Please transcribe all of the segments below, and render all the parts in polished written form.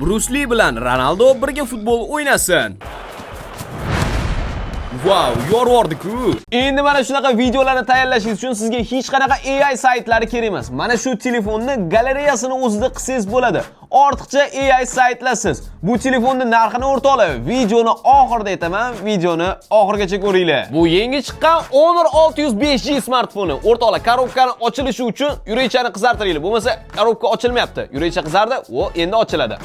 Brus Li bilan Ronaldo birga futbol o'ynasin. Vau, yorvordi-ku. Endi mana shunaqa videolarni tayyorlashingiz uchun sizga hech qanaqa AI saytlari kerak emas. Mana shu telefonni galereyasini o'zida qilsangiz bo'ladi. Ortiqcha AI saytlarsiz. Bu telefonni narxini, o'rtoqlar, videoni oxirida aytaman, videoni oxirigacha ko'ringlar. Bu yangi chiqqan Honor 605G smartfoni. O'rtoqlar, korobkani ochilishi uchun yurakchani qizartiringlar. Bo'lmasa korobka ochilmayapti. Yurakcha qizardi, o endi ochiladi.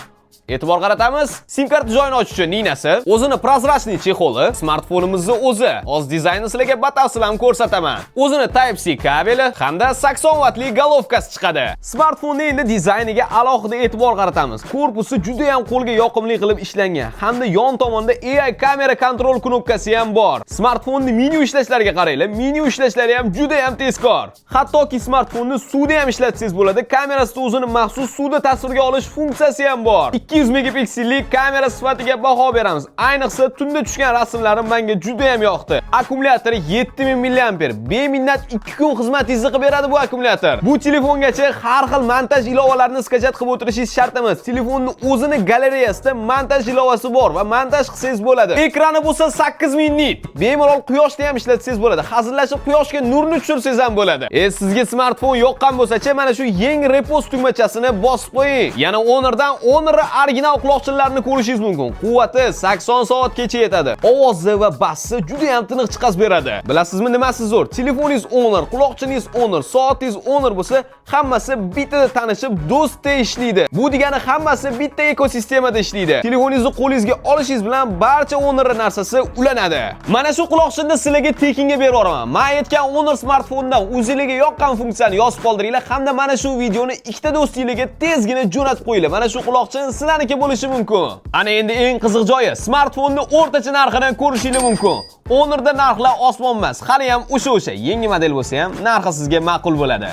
E'tibor qaratamiz. SIM karta joyini ochish uchun ninasi, o'zini прозрачный чехол i, smartfonimizni o'zi. Hozir dizaynini sizlarga batafsil ham ko'rsataman. O'zini Type-C kabeli hamda 80 vattli головка si chiqadi. Smartfonni endi dizayniga alohida e'tibor qaratamiz. Korpusi juda ham qo'lga yoqimli qilib ishlangan hamda yon tomonda AI kamera kontrol knopkasi ham bor. Smartfonni menyu ishlashlariga qaranglar. Menyu ishlashlari ham juda ham tezkor. Hattoki smartfonni suvda ham ishlatsangiz bo'ladi. Kamerasida o'zini maxsus suvda tasvirga olish funksiyasi ham bor. 200 megapikselli kamera sifatiga baho beramiz. Ayniqsa tunda tushgan rasmlarim menga juda ham yoqdi. Akkumulyatori 7000 mAh. Beminnat 2 kun xizmatingizni qilib beradi bu akkumulyator. Bu telefongacha har xil montaj ilovalarini скачать qilib o'tirishingiz shart emas. Telefonni o'zini galereyasida montaj ilovasi bor va montaj qilsangiz bo'ladi. Ekrani bo'lsa 8000 nit. Bemalol quyoshda ham ishlatsangiz bo'ladi. Hazillashib quyoshga nurni tushirsangiz ham bo'ladi. Sizga smartfon yoqqan bo'lsa-chi, mana shu yangi repost tugmachasini bosib qo'ying. Yana Honordan Honor original quloqchinlarni ko'rishingiz mumkin. Quvvati 80 soatgacha yetadi. Ovozi va bassi juda ham tiniq chiqazib beradi. Bilasizmi nimasi zo'r? Telefoningiz Honor, quloqchiningiz Honor, soatingiz Honor bo'lsa, hammasi bittada tanishib, do'stdek ishlaydi. Bu degani hammasi bitta ekosistemada ishlaydi. Telefoningizni qo'lingizga olishingiz bilan barcha Honor narsasi ulanadi. Mana shu quloqchinni sizlarga tekinga berib yuboraman. Men aytgan Honor smartfonidan o'zingizga yoqqan funksiyani yozib qoldiringlar hamda mana shu videoni ikkita do'stingizga tezgina jo'natib qo'yinglar. Mana shu quloqchin sizlarniki bo'lishi mumkin. Ana endi eng qiziq joyi, smartfonni o'rtacha narxini ko'rishingiz mumkin. Honorda narxlar osmon emas, hali ham o'sha o'sha. Yangi model bo'lsa ham narxi sizga ma'qul bo'ladi.